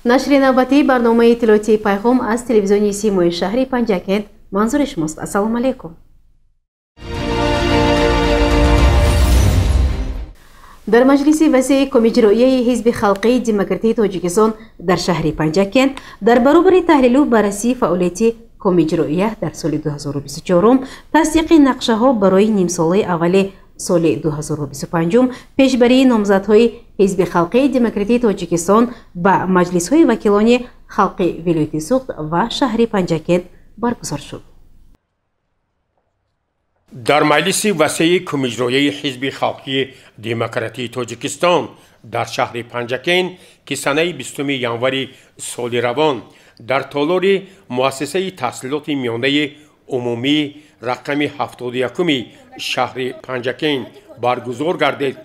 Нашри навбатии барномаи иттилоотии «Пайғом» аз телевизиони Симои шаҳри Панҷакент манзури шумост. Ассалому алайкум. Дар маҷлиси васеи комиҷроияи Ҳизби халқии демократии Тоҷикистон дар шаҳри Панҷакент дар баробари таҳлилу баррасии фаъолияти комиҷроия дар соли 2024, тасдиқи нақшаҳо барои нимсолаи аввали соли 2025, пешбарии номзадҳои Ҳизби халқии демократии Тоҷикистон ба маҷлисҳои вакилони халқи вилояти Суғд ва шаҳри Панҷакент баргузор шуд. Дар маҷлиси васеи комиҷроияи Ҳизби халқии демократии Тоҷикистон дар шаҳри Панҷакент, ки санаи 20 январи соли равон дар толори муассисаи таҳсилоти миёнаи умумӣ рақами 71 шаҳри Панҷакент баргузор гардид,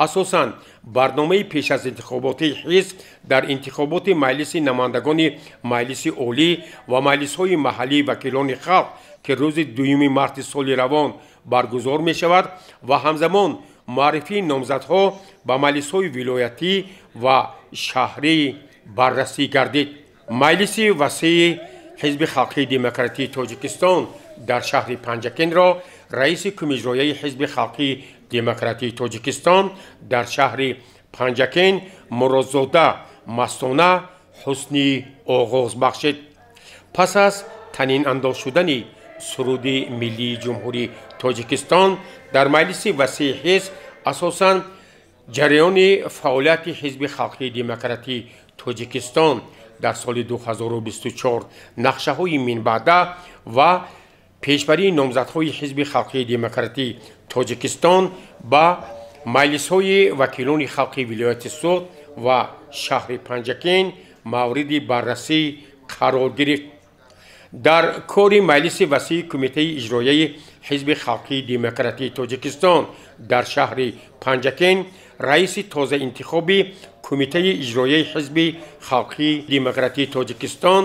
асосан барномаи пеш аз интихоботии ҳизб дар интихоботи маҷлиси намояндагони Маҷлиси Олӣ ва маҷлисҳои маҳаллии вакилони халқ, ки рӯзи 2 марти соли равон баргузор мешавад, ва ҳамзамон муаррифии номзадҳо ба маҷлисҳои вилоятӣ ва шаҳрӣ баррасӣ гардид. Маҷлиси васеи Ҳизби халқии демократии Тоҷикистон дар шаҳри Панҷакентро раиси комиҷроияи Ҳизби халқии демократии Тоҷикистон дар шаҳри Панҷакент Муродзода Мастона ҳусни оғоз бахшид. Пас аз танинандоз шудани суруди миллии Ҷумҳурии Тоҷикистон дар маҷлиси васеи ҳизб асосан ҷараёни фаъолияти Ҳизби халқии демократии Тоҷикистон дар соли 2024, нақшаҳои минбаъда ва пешбарии номзадҳои Ҳизби халқии демократии Тоҷикистон ба маҷлисҳои вакилони халқи вилояти Суғд ва шаҳри Панҷакент мавриди баррасӣ қарор гирифт. Дар кори маҷлиси васеи Кумитаи иҷроияи Ҳизби халқии демократии Тоҷикистон дар шаҳри Панҷакент раиси тозаинтихоби Кумитаи иҷроияи Ҳизби халқии демократии Тоҷикистон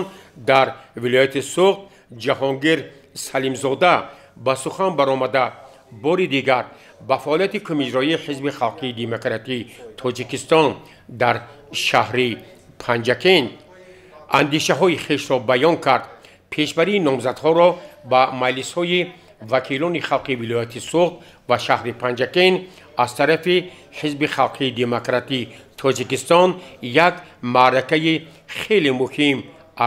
дар вилояти Суғд Ҷаҳонгир Салимзода ба сухан баромада бори дигар ба фаъолияти комиҷроияи Ҳизби халқии демократии Тоҷикистон дар шаҳри Панҷакент андешаҳои хешро баён кард. Пешбарии номзадҳоро ба маҷлисҳои вакилони халқи вилояти Суғд ва шаҳри Панҷакент аз тарафи Ҳизби халқии демократии Тоҷикистон як маъракаи хеле муҳим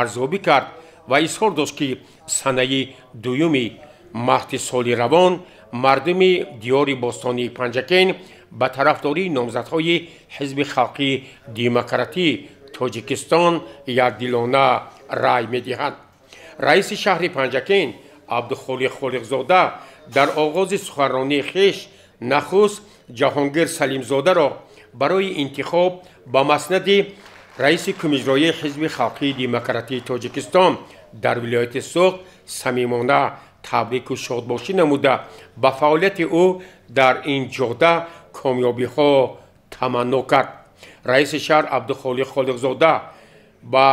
арзёбӣ кард ва изҳор дошт, ки санаи 2 марти соли равон мардуми диёри бостонии Панҷакент ба тарафдории номзадҳои Ҳизби халқии демократии Тоҷикистон якдилона рай медиҳанд. Раиси шаҳри Панҷакент Абдухолиқ Холиқзода дар оғози суханронии хеш нахуст Ҷаҳонгир Салимзодаро барои интихоб ба маснади раиси комиҷроияи Ҳизби халқии демократии Тоҷикистон дар вилояти Суғд самимона табрику шодбошӣ намуда ба фаъолияти ӯ дар ин ҷода комёбиҳо таманно кард. Раиси шаҳр Абдухолиқ Холиқзода ба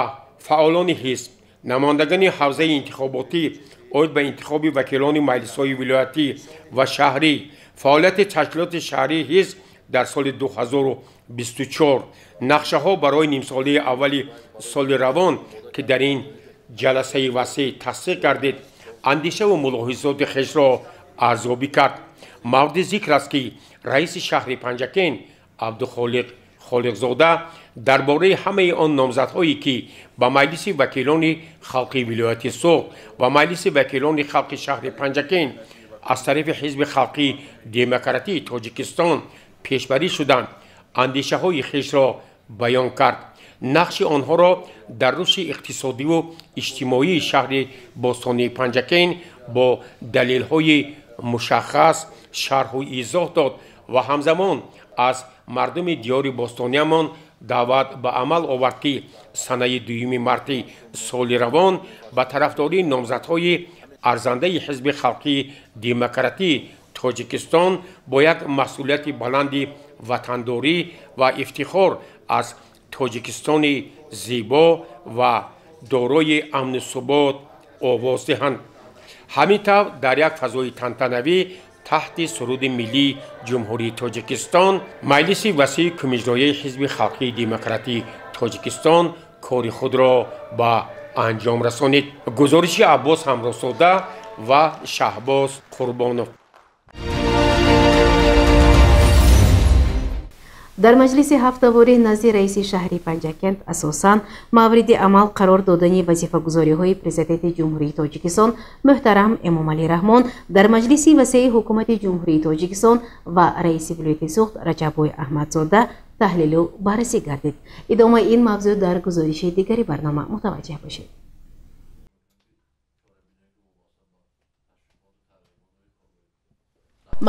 фаъолони ҳизб, намояндагони ҳавзаи интихоботӣ оид ба интихоби вакилони маҷлисҳои вилоятӣ ва шаҳрӣ, фаъолияти ташкилоти шаҳрии ҳизб дар соли 2024, нақшаҳо барои нимсолаи аввали соли равон, ки дар ин ҷаласаи васеъ тасдиқ гардид, андешаву мулоҳизоти хешро арзёбӣ кард. Мавриди зикр аст, ки раиси шаҳри Панҷакент Абдухолиқ Холиқзода дар бораи ҳамаи он номзадҳое, ки ба маҷлиси вакилони халқи вилояти Суғд ва маҷлиси вакилони халқи шаҳри Панҷакент аз тарафи Ҳизби халқии демократии Тоҷикистон пешбарӣ шуданд, андешаҳои хешро баён кард. Нақши онҳоро дар рушди иқтисодиву иҷтимоии шаҳри бостонии Панҷакент бо далелҳои мушаххас шарҳу изоҳ дод ва ҳамзамон аз мардуми диёри бостониямон даъват ба амал овард, ки санаи 2 марти соли равон ба тарафдории номзадҳои арзандаи Ҳизби халқии демократии Тоҷикистон бо як масъулияти баланди ватандорӣ ва ифтихор аз Тоҷикистони зебо ва дорои амну субот овоз диҳанд. Ҳамин тавр дар як фазои тантанавӣ таҳти суруди миллии Ҷумҳурии Тоҷикистон маҷлиси васеи комиҷроияи Ҳизби халқии демократии Тоҷикистон кори худро ба анҷом расонид. Гузориши Аббос Ҳамроҳзода ва Шаҳбоз Қурбонов. Дар маҷлиси ҳафтаворӣ назди раиси шаҳри Панҷакент асосан мавриди амал қарор додани вазифагузориҳои Президенти Ҷумҳурии Тоҷикистон муҳтарам Эмомалӣ Раҳмон дар маҷлиси васеи Ҳукумати Ҷумҳурии Тоҷикистон ва раиси вилояти Суғд Раҷаббой Аҳмадзода таҳлилу баррасӣ гардид. Идомаи ин мавзӯъ дар гузориши дигари барнома мутаваҷҷеҳ бошед.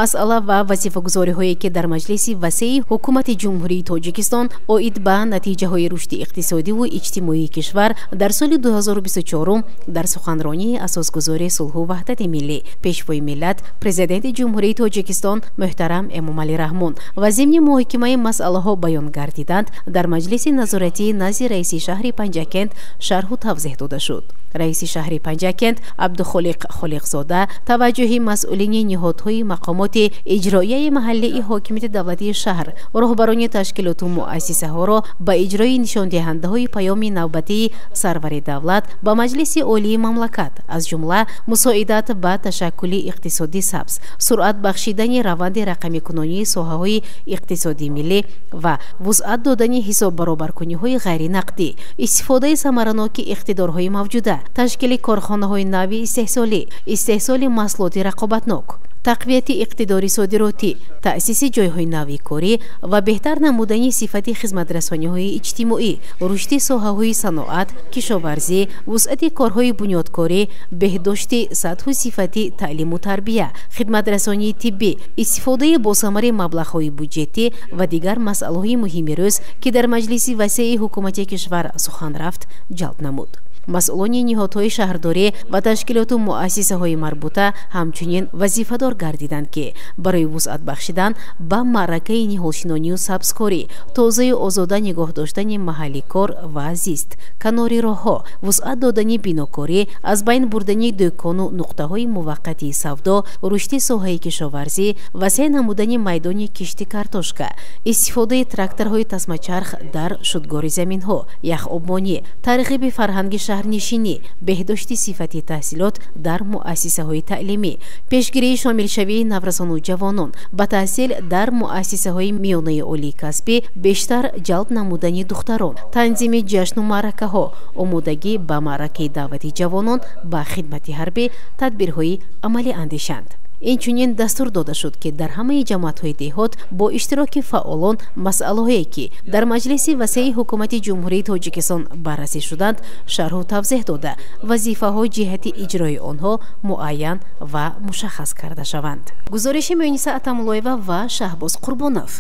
Масъала ва вазифагузориҳое ки дар маҷлиси васеи Ҳукумати Ҷумҳурии Тоҷикистон оид ба натиҷаҳои рушди иқтисодиву иҷтимоии кишвар дар соли 2024 дар суханронии асосгузори сулҳу ваҳдати миллӣ, Пешвои миллат, Президенти Ҷумҳурии Тоҷикистон муҳтарам Эмомалӣ Раҳмон ва зимни муҳокимаи масъалаҳо баён гардиданд, дар маҷлиси назоратии назди раиси шаҳри Панҷакент шарҳу тавзеҳ дода шуд. Раиси шаҳри Панҷакент Абдухолиқ Холиқзода таваҷҷӯҳи масъулини ниҳодҳои мақомоти иҷроияи маҳаллии ҳокимияти давлатии шаҳр, роҳбарони ташкилоту муассисаҳоро ба иҷрои нишондиҳандаҳои паёми навбатии сарвари давлат ба Маҷлиси Олии мамлакат, аз ҷумла мусоидат ба ташаккули иқтисоди сабз, суръат бахшидани раванди рақамикунонии соҳаҳои иқтисодии миллӣ ва вусъат додани ҳисоббаробаркуниҳои ғайринақдӣ, истифодаи самараноки иқтидорҳои мавҷуда, ташкили корхонаҳои нави истеҳсолӣ, истеҳсоли маҳсулоти рақобатнок, тақвияти иқтидори содиротӣ, таъсиси ҷойҳои нави корӣ ва беҳтар намудани сифати хизматрасониҳои иҷтимоӣ, рушди соҳаҳои саноат, кишоварзӣ, вусъати корҳои бунёдкорӣ, беҳдошти сатҳу сифати таълиму тарбия, хидматрасонии тиббӣ, истифодаи босамари маблағҳои буҷетӣ ва дигар масъалаҳои муҳими рӯз, ки дар маҷлиси васеи ҳукумати кишвар сухан рафт, ҷалб намуд. Масъулони ниҳодҳои шаҳрдорӣ ва ташкилоту муассисаҳои марбута ҳамчунин вазифадор гардиданд, ки барои вусъат бахшидан ба маъракаи ниҳолшинонию сабзкорӣ, тозаю озода нигоҳ доштани маҳалли кор ва зист, канори роҳҳо, вусъат додани бинокорӣ, аз байн бурдани дӯкону нуқтаҳои муваққатии савдо, рушди соҳаи кишоварзӣ, васеъ намудани майдони кишти картошка, истифодаи тракторҳои тасмачарх дар шудгори заминҳо, яхобмонӣ, тарғиби фарҳанги шаҳрнишинӣ, беҳдошти сифати таҳсилот дар муассисаҳои таълимӣ, пешгирии шомилшавии наврасону ҷавонон ба таҳсил дар муассисаҳои миёнаи олии касбӣ, бештар ҷалб намудани духтарон, танзими ҷашну маъракаҳо, омодагӣ ба маъракаи даъвати ҷавонон ба хидмати ҳарбӣ тадбирҳои амалӣ андешанд. Инчунин дастур дода шуд, ки дар ҳамаи ҷамоатҳои деҳот бо иштироки фаъолон масъалаҳое ки дар маҷлиси васеи Ҳукумати Ҷумҳурии Тоҷикистон баррасӣ шуданд, шарҳу тавзеҳ дода, вазифаҳо ҷиҳати иҷрои онҳо муайян ва мушаххас карда шаванд. Гузориши Муниса Атамуллоева ва Шаҳбоз Қурбонов.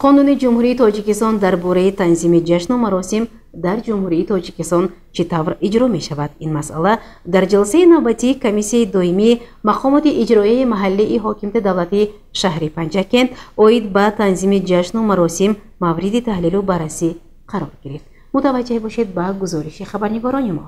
Қонуни Ҷумҳурии Тоҷикистон дар бораи танзими ҷашну маросим дар Ҷумҳурии Тоҷикистон чӣ тавр иҷро мешавад? Ин масъала дар ҷалсаи навбатии Комиссияи доимии мақомоти иҷроияи маҳаллии ҳокимияти давлатии шаҳри Панҷакент оид ба танзими ҷашну маросим мавриди таҳлилу баррасӣ қарор гирифт. Мутаваҷҷеҳ бошед ба гузориши хабарнигорони мо.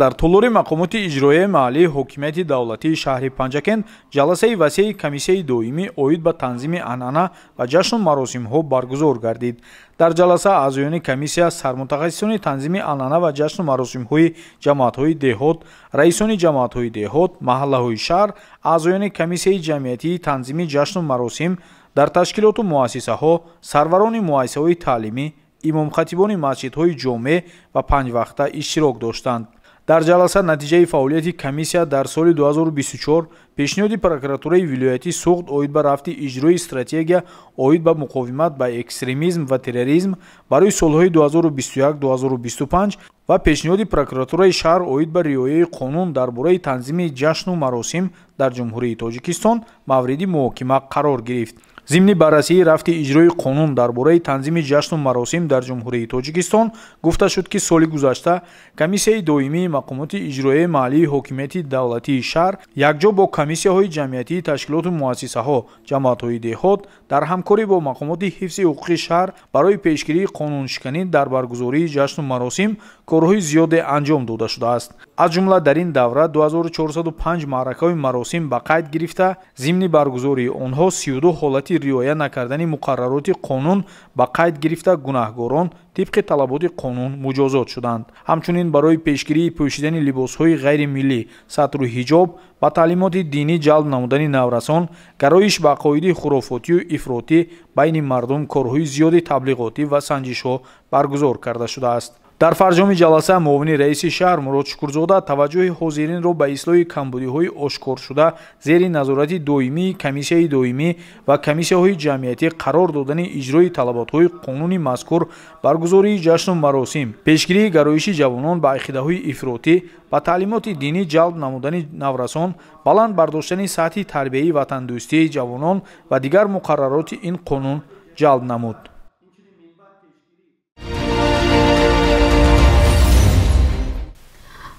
Дар толори мақомоти иҷроияи маҳаллии ҳокимияти давлатии шаҳри Панҷакент ҷаласаи васеи комиссияи доимӣ оид ба танзими анъана ва ҷашну маросимҳо баргузор гардид. Дар ҷаласа аъзоёни комиссия, сармутахассисони танзими анъана ва ҷашну маросимҳои ҷамоатҳои деҳот, раисони ҷамоатҳои деҳот, маҳаллаҳои шаҳр, аъзоёни комиссияи ҷамъиятии танзими ҷашну маросим дар ташкилоту муассисаҳо, сарварони муассисаҳои таълимӣ, имомхатибони масҷидҳои ҷомеъ ва панҷвақта иштирок доштанд. Дар ҷаласа натиҷаи фаъолияти комиссия дар соли 2024, пешниҳоди прокуратураи вилоятии Суғд оид ба рафти иҷрои стратегия оид ба муқовимат ба экстремизм ва терроризм барои солҳои 2021-2025 ва пешниҳоди прокуратураи шаҳр оид ба риояи қонун дар бораи танзими ҷашну маросим дар Ҷумҳурии Тоҷикистон мавриди муҳокима қарор гирифт. Зимни баррасии рафти иҷрои қонун дар бораи танзими ҷашну маросим дар Ҷумҳурии Тоҷикистон гуфта шуд, ки соли гузашта Комиссияи доимии мақомоти иҷроияи маҳаллии ҳокимияти давлатии шаҳр якҷо бо комиссияҳои ҷамъиятии ташкилоту муассисаҳо, ҷамоатҳои деҳот дар ҳамкорӣ бо мақомоти ҳифзи ҳуқуқи шаҳр барои пешгирии қонуншиканӣ дар баргузории ҷашну маросим корҳои зиёде анҷом дода шудааст. Аз ҷумла дар ин давра 2405 маъракаҳои маросим ба қайд гирифта, зимни баргузории онҳо 32 ҳолати ҷиҳати риоя накардани муқаррароти қонун ба қайд гирифта гунаҳгорон тибқи талаботи қонун муҷозот шуданд. Ҳамчунин барои пешгирии пӯшидани либосҳои ғайримиллӣ, сатру ҳиҷоб, ба таълимоти динӣ ҷалб намудани наврасон, гароиш ба ақоиди хурофотию ифротӣ байни мардум корҳои зиёди таблиғотӣ ва санҷишҳо баргузор карда шудааст. Дар фарҷоми ҷаласа муовини раиси шаҳр Мурод Шукурзода таваҷҷӯҳи ҳозиринро ба ислоҳи камбудиҳои ошкоршуда зери назорати доимии комиссияи доимӣ ва комиссияҳои ҷамъиятӣ қарор додани иҷрои талаботҳои қонуни мазкур, баргузории ҷашну маросим, пешгирии гароиши ҷавонон ба ақидаҳои ифротӣ, ба таълимоти динӣ ҷалб намудани наврасон, баланд бардоштани сатҳи тарбияи ватандӯстии ҷавонон ва дигар муқаррароти ин қонун ҷалб намуд.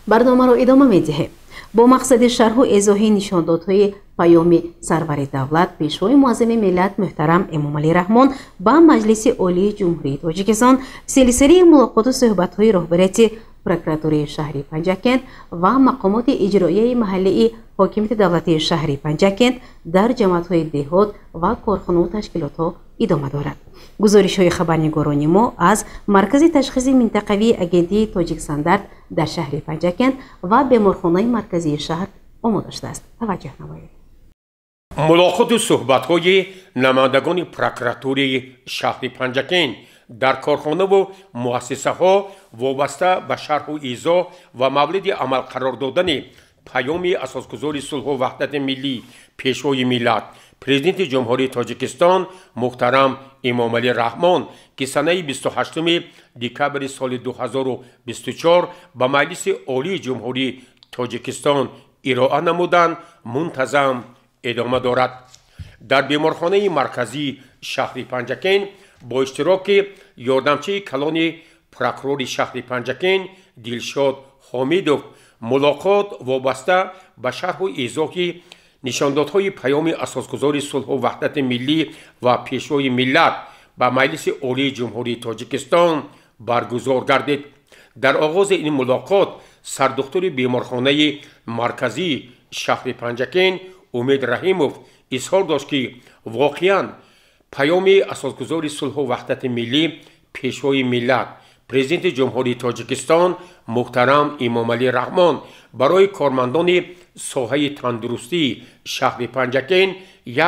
Барномаро идома медиҳем. Бо мақсади шарҳу эзоҳи нишондодҳои паёми сарвари давлат, пешвои муаззами миллат муҳтарам Эмомалӣ Раҳмон ба Маҷлиси Олии Ҷумҳурии Тоҷикистон силсилаи мулоқоту суҳбатҳои роҳбарияти прокуратураи шаҳри Панҷакент ва мақомоти иҷроияи маҳаллии ҳокимияти давлатии шаҳри Панҷакент дар ҷамоатҳои деҳот ва корхонаву ташкилотҳо идома дорад. Гузоришҳои хабарнигорони мо аз Маркази ташхиси минтақавии агентии Тоҷикстандарт дар шаҳри Панҷакент ва беморхонаи марказии шаҳр омода шудааст. Таваҷҷӯҳ намоед. Мулоқоту суҳбатҳои намояндагони прокуратураи шаҳри Панҷакент дар корхонаву муассисаҳо вобаста ба шарҳу изоҳ ва мавриди амал қарор додани паёми асосгузори сулҳу ваҳдати миллӣ, пешвои миллат, президенти Ҷумҳурии Тоҷикистон муҳтарам Эмомалӣ Раҳмон, ки санаи 28 декабри соли 2024 ба Маҷлиси Олии Ҷумҳурии Тоҷикистон ироа намуданд, мунтазам идома дорад. Дар беморхонаи марказии шаҳри Панҷакент бо иштироки ёрдамчии калони прокурори шаҳри Панҷакент Дилшод Ҳомидов мулоқот вобаста ба шарҳу изоҳи нишондодҳои паёми асосгузори сулҳу ваҳдати миллӣ ва пешвои миллат ба Маҷлиси Олии Ҷумҳурии Тоҷикистон баргузор гардид. Дар оғози ин мулоқот сардухтури беморхонаи марказии шаҳри Панҷакент Умед Раҳимов изҳор дошт, ки воқеан паёми асосгузори сулҳу ваҳдати миллӣ, пешвои миллат, президенти Ҷумҳурии Тоҷикистон муҳтарам Эмомалӣ Раҳмон барои кормандони соҳаи тандурустии шаҳри Панҷакент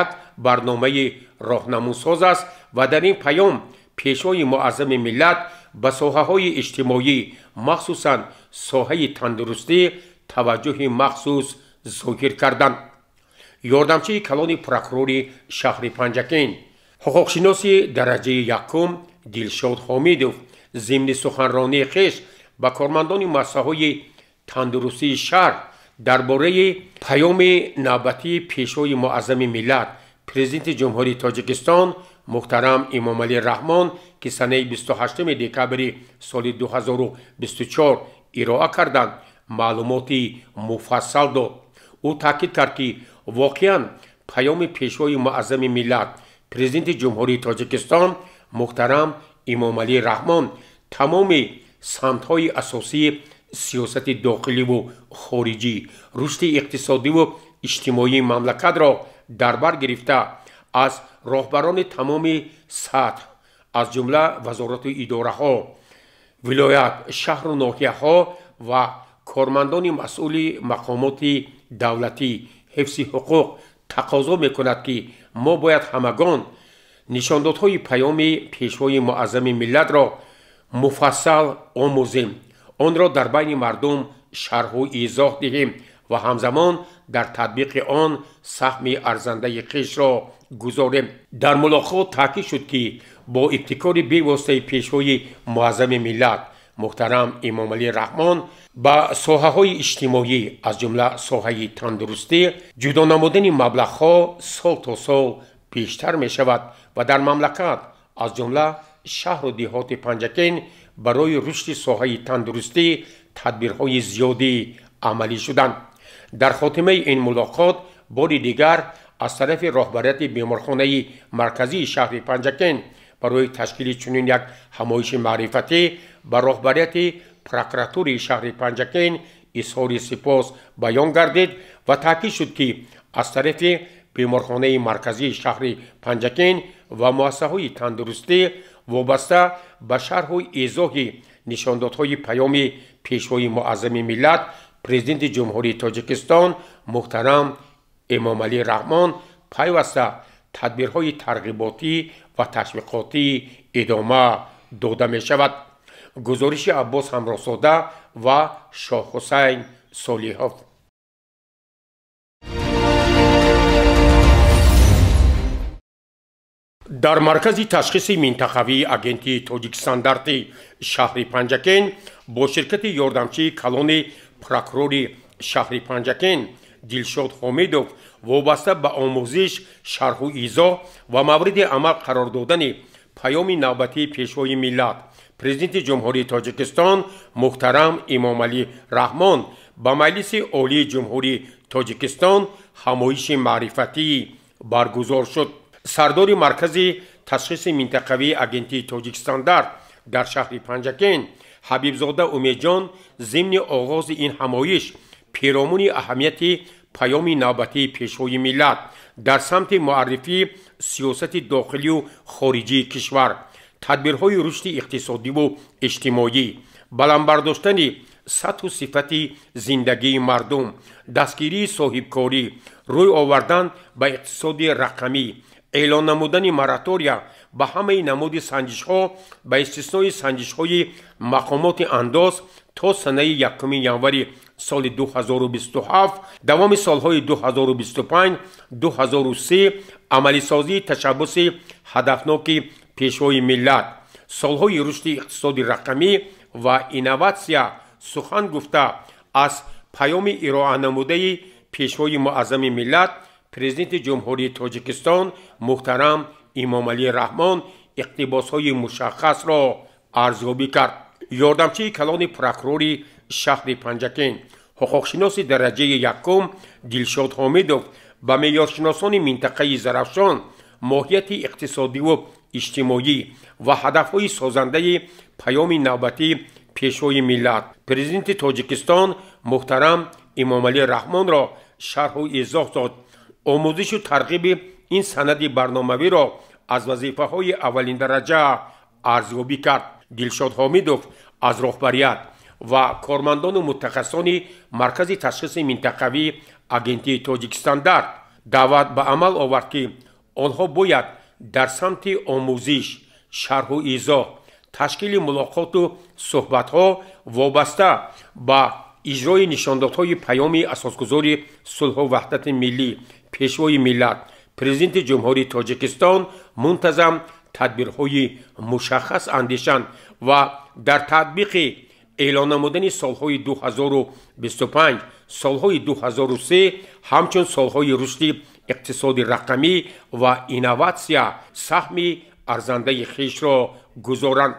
як барномаи роҳнамунсоз аст ва дар ин паём пешвои муаззами миллат ба соҳаҳои иҷтимоӣ, махсусан соҳаи тандурустӣ таваҷҷӯҳи махсус зоҳир карданд. Ёрдамчии калони прокурори шаҳри Панҷакент, ҳуқуқшиноси дараҷаи якум Дилшод Ҳомидов зимни суханронии хеш ба кормандони муассисаҳои тандурустии шаҳр дар бораи паёми навбатии пешвои муаззами миллат, президенти Ҷумҳурии Тоҷикистон муҳтарам Эмомалӣ Раҳмон, ки санаи 28 декабри соли 2024 ироа карданд, маълумоти муфассал дод. Ӯ таъкид кард, ки воқеан паёми пешвои муаззами миллат, президенти Ҷумҳурии Тоҷикистон муҳтарам Эмомалӣ Раҳмон тамоми самтҳои асосии сиёсати дохиливу хориҷӣ, рушди иқтисодиву иҷтимоии мамлакатро дар бар гирифта, аз роҳбарони тамоми сатҳ, аз ҷумла вазорату идораҳо, вилоят, шаҳру ноҳияҳо ва кормандони масъули мақомоти давлатӣ ҳифзи ҳуқуқ тақозо мекунад, ки мо бояд ҳамагон нишондодҳои паёми пешвои муаззами миллатро муфассал омӯзем, онро дар байни мардум шарҳу изоҳ диҳем ва ҳамзамон дар татбиқи он саҳми арзандаи хешро гузорем. Дар мулоқот таъкид шуд, ки бо ибтикори бевоситаи пешвои муаззами миллат муҳтарам Эмомалӣ Раҳмон ба соҳаҳои иҷтимоӣ, аз ҷумла соҳаи тандурустӣ, ҷудо намудани маблағҳо сол то сол бештар мешавад ва дар мамлакат, аз ҷумла шаҳру деҳоти Панҷакент барои рушди соҳаи тандурустӣ тадбирҳои зиёдӣ амалӣ шуданд. Дар хотимаи ин мулоқот бори дигар аз тарафи роҳбарияти беморхонаи марказии шаҳри Панҷакент барои ташкили чунин як ҳамоиши маърифатӣ ба роҳбарияти прокуратураи шаҳри Панҷакент изҳори сипос баён гардид ва таъкид шуд, ки аз тарафи беморхонаи марказии шаҳри Панҷакент ва муассисаҳои тандурустӣ вобаста ба шарҳу эзоҳи нишондодҳои паёми Пешвои Муаззами миллат, Президенти Ҷумҳурии Тоҷикистон муҳтарам Эмомалӣ Раҳмон пайваста тадбирҳои тарғиботӣ ва ташвиқотӣ идома дода мешавад. Гузориши Аббос Ҳамроҳзода ва Шоҳҳусайн Солиҳов. Дар маркази ташхиси минтақавии агентии Тоҷикстандарти шаҳри Панҷакент бо ширкати ёрдамчии калони прокурори шаҳри Панҷакент Дилшод Ҳомидов вобаста ба омӯзиш, шарҳу изоҳ ва мавриди амал қарор додани паёми навбатии Пешвои миллат, Президенти Ҷумҳурии Тоҷикистон муҳтарам Эмомалӣ Раҳмон ба Маҷлиси Олии Ҷумҳурии Тоҷикистон ҳамоиши маърифатӣ баргузор шуд. Сардори маркази ташхиси минтақавии агентии Тоҷикстандарт дар шаҳри Панҷакент Ҳабибзода Умедҷон зимни оғози ин ҳамоиш пиромуни аҳамияти паёми навбатии Пешвои миллат дар самти муаррифии сиёсати дохилию хориҷии кишвар, тадбирҳои рушди иқтисодиву иҷтимоӣ, баланд бардоштани сатҳу сифати зиндагии мардум, дастгирии соҳибкорӣ, рӯй овардан ба иқтисоди рақамӣ, эълон намудани моратория ба ҳамаи намуди санҷишҳо ба истиснои санҷишҳои мақомоти андоз то санаи 1 январи соли 2027, давоми солҳои 2025-2030 амалисозии ташаббуси ҳадафноки Пешвои миллат, солҳои рушди иқтисоди рақамӣ ва инноватсия сухан гуфта, аз паёми ироанамудаи Пешвои Муаззами миллат, Президенти Ҷумҳурии Тоҷикистон муҳтарам Эмомалӣ Раҳмон иқтибосҳои мушаххасро арзёбӣ кард. Ёрдамчии калони прокурори шаҳри Панҷакент, ҳуқуқшиноси дараҷаи якум Дилшод Ҳомидов ба меъёршиносони минтақаи Зарафшон моҳияти иқтисодиву иҷтимоӣ ва ҳадафҳои созандаи паёми навбатии Пешвои миллат, Президенти Тоҷикистон муҳтарам Эмомалӣ Раҳмонро шарҳу изоҳ дод. Омӯзишу тарғиби ин санади барномавиро аз вазифаҳои аввалиндараҷа арзёбӣ кард. Дилшод Ҳомидов аз роҳбарият ва кормандону мутахассисони маркази ташхиси минтақавии агентии Тоҷикстандарт даъват ба амал овард, ки онҳо бояд дар самти омӯзиш, шарҳу изоҳ, ташкили мулоқоту суҳбатҳо вобаста ба иҷрои нишондодҳои паёми асосгузори сулҳу ваҳдати миллӣ, Пешвои миллат, Президенти Ҷумҳурии Тоҷикистон мунтазам тадбирҳои мушаххас андешанд ва дар татбиқи эълон намудани солҳои 2025, солҳои 2003 ҳамчун солҳои рушди иқтисоди рақамӣ ва инноватсия саҳми арзандаи хешро гузоранд.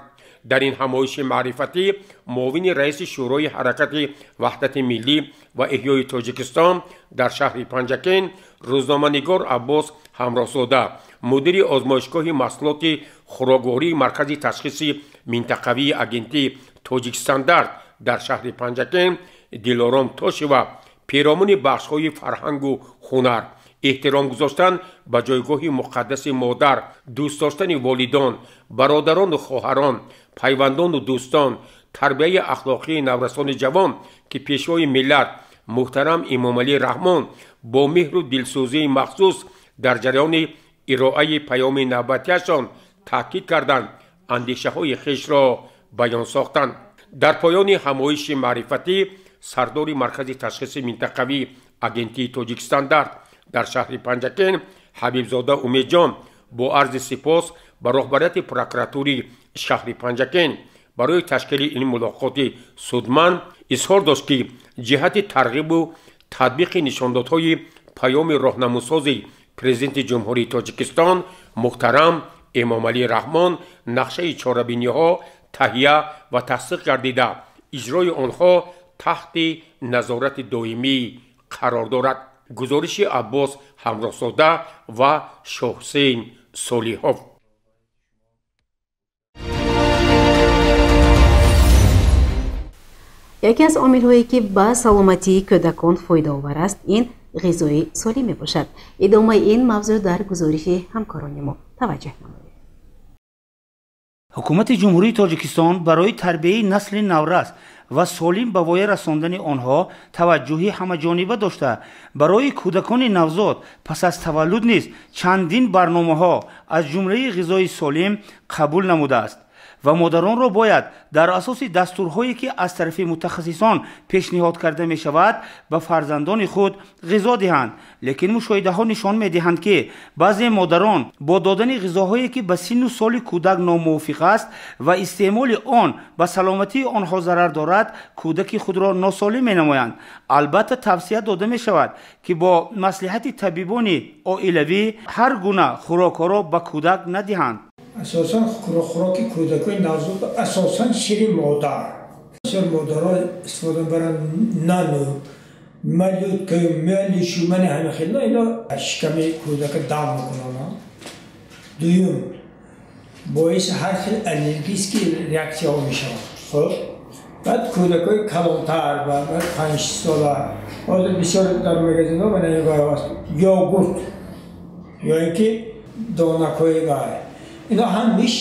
Дар ин ҳамоиши маърифатӣ муовини раиси Шӯрои ҳаракати ваҳдати миллӣ ва эҳёи Тоҷикистон дар шаҳри Панҷакент рӯзноманигор Аббос Ҳамроҳзода, мудири озмоишгоҳи маҳсулоти хӯроквории маркази ташхиси минтақавии агентии Тоҷикстандарт дар шаҳри Панҷакент Дилором Тошева пиромуни бахшҳои фарҳангу ҳунар, эҳтиром гузоштан ба ҷойгоҳи муқаддаси модар, дӯст доштани волидон, бародарону хоҳарон, пайвандону дӯстон, тарбияи ахлоқии наврасони ҷавон, ки Пешвои миллат муҳтарам Эмомалӣ Раҳмон бо меҳру дилсӯзии махсус дар ҷараёни ироаи паёми навбатиашон таъкид карданд, андешаҳои хешро баён сохтанд. Дар поёни ҳамоиши маърифатӣ сардори маркази ташхиси минтақавии агентии Тоҷикстандарт дар шаҳри Панҷакент Ҳабибзода Умедҷон бо арзи сипос ба роҳбарияти прокуратури шаҳри Панҷакент барои ташкили ин мулоқоти судманд изҳор дошт, ки ҷиҳати тарғибу татбиқи нишондодҳои паёми роҳнамусози Президенти Ҷумҳурии Тоҷикистон муҳтарам Эмомалӣ Раҳмон нақшаи чорабиниҳо таҳия ва тасдиқ гардида, иҷрои онҳо таҳти назорати доимӣ қарор дорад. Гузориши Аббос Ҳамроҳзода ва Шоҳҳусейн Солиҳов. Яке аз омилҳое, ки ба саломатии кӯдакон фоидаовар аст, ин ғизои солим мебошад. Идомаи ин мавзӯъ дар гузориши ҳамкорони мо таваҷҷӯҳ намоед. Ҳукумати Ҷумҳурии Тоҷикистон барои тарбияи насли наврас ва солим ба воя расондани онҳо таваҷҷӯҳи ҳамаҷониба дошта, барои кӯдакони навзод пас аз таваллуд низ чандин барномаҳо аз ҷумлаи ғизои солим қабул намудааст ва модаронро бояд дар асоси дастурҳое ки аз тарафи мутахассисон пешниҳод карда мешавад ба фарзандони худ ғизо диҳанд. Лекин мушоҳидаҳо нишон медиҳанд, ки баъзе модарон бо додани ғизоҳое ки ба синну соли кӯдак номувофиқ аст ва истеъмоли он ба саломатии онҳо зарар дорад, кӯдаки худро носолим менамоянд. Албатта, тавсия дода мешавад, ки бо маслиҳати табибони оилавӣ ҳар гуна хӯрокҳоро ба кӯдак надиҳанд. Асосан хӯроки кӯдакони навзод асосан шири модар. Бисёр модарҳо истифода мебаранд нану, малюткаю, мелишу, мани ҳамин хел ино шиками кӯдака дам мекунанд. Дуюм, боиси ҳар хел аллергический реаксияҳо мешаванд. Хуб, баъд кӯдакои калонтар, баъд 5 сола, ҳозир бисёр дар магазинҳо мана аст йогурт ё ин ки донакҳои вай, ино ҳамиш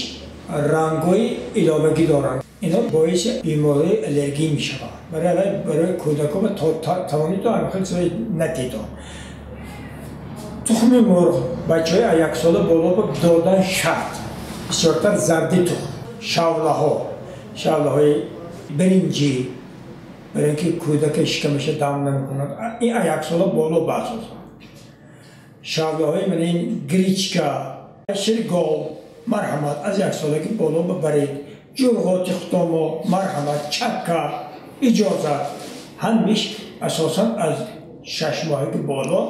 рангҳои иловагӣ доранд. Ино боиси бемории аллергӣ мешаванд. Барои кӯдакҳо тавонито ҳамин хел чизҳои надидон. Тухми мурғ бачаҳои яксола боло додан шарт, бисёртар зарди тухм, шавлаҳо, шавлаҳои биринҷӣ, барои ин ки кӯдака шикамаша дам намекунад. Ин яксола боло ба асосан шавлаҳои мана ин гречка, шири гов марҳамат, аз яксолагӣ боло баред. Ҷурғоти худомо марҳамат, чакка иҷозат, ҳамиш асосан аз 6 моҳагӣ боло,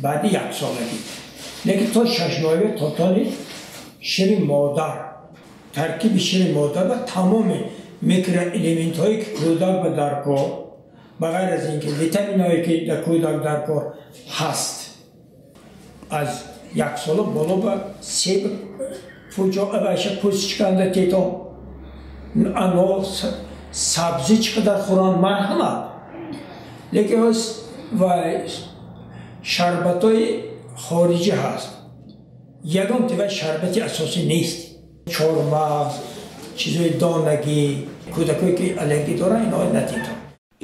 баъди яксолагӣ. Лекин то 6 моҳагӣ то тони шири модар. Таркиби шири модар ба тамоми микроэлементҳое ки кӯдак ба даркор, ба ғайр аз ин ки витаминҳое ки дар кӯдак даркор ҳаст, аз яксола боло ба себ пӯст шиканда тетон, анор, сабзӣ чӣ қадар хӯранд марҳамат. Лекин ва шарбатҳои хориҷӣ ҳаст, ягон тива шарбати асосӣ нест. Чормағз, чизҳои донагӣ, кӯдакое ки аллергӣ доранд, инҳо надидам.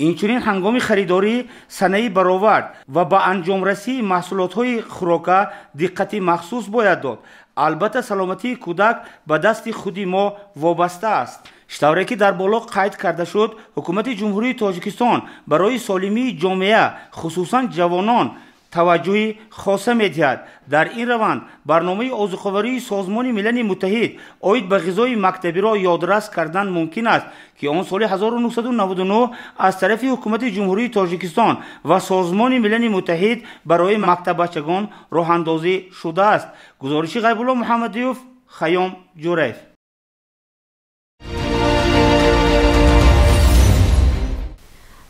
Инчунин ҳангоми харидорӣ санаи баровард ва ба анҷомрасии маҳсулотҳои хӯрока диққати махсус бояд дод. Албатта, саломатии кӯдак ба дасти худи мо вобаста аст. Тавре ки дар боло қайд карда шуд, Ҳукумати Ҷумҳурии Тоҷикистон барои солимии ҷомеа, хусусан ҷавонон, таваҷҷӯҳи хоса медиҳад. Дар ин раванд барномаи озуқавории Созмони Милали Муттаҳид оид ба ғизои мактабиро ёдрас кардан мумкин аст, ки он соли 1999 аз тарафи Ҳукумати Ҷумҳурии Тоҷикистон ва Созмони Милали Муттаҳид барои мактаббачагон роҳандозӣ шудааст. Гузориши Ғайбулло Муҳаммадиёв, Хайём Ҷураев.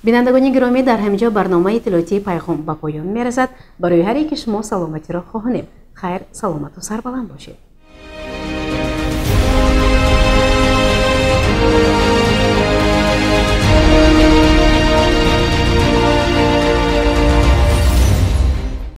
Бинандагони гиромӣ, дар ҳамин ҷо барномаи иттилоотии Пайғом ба поён мерасад. Барои ҳар яки шумо саломатиро хоҳонем. Хайр, саломату сарбаланд бошед.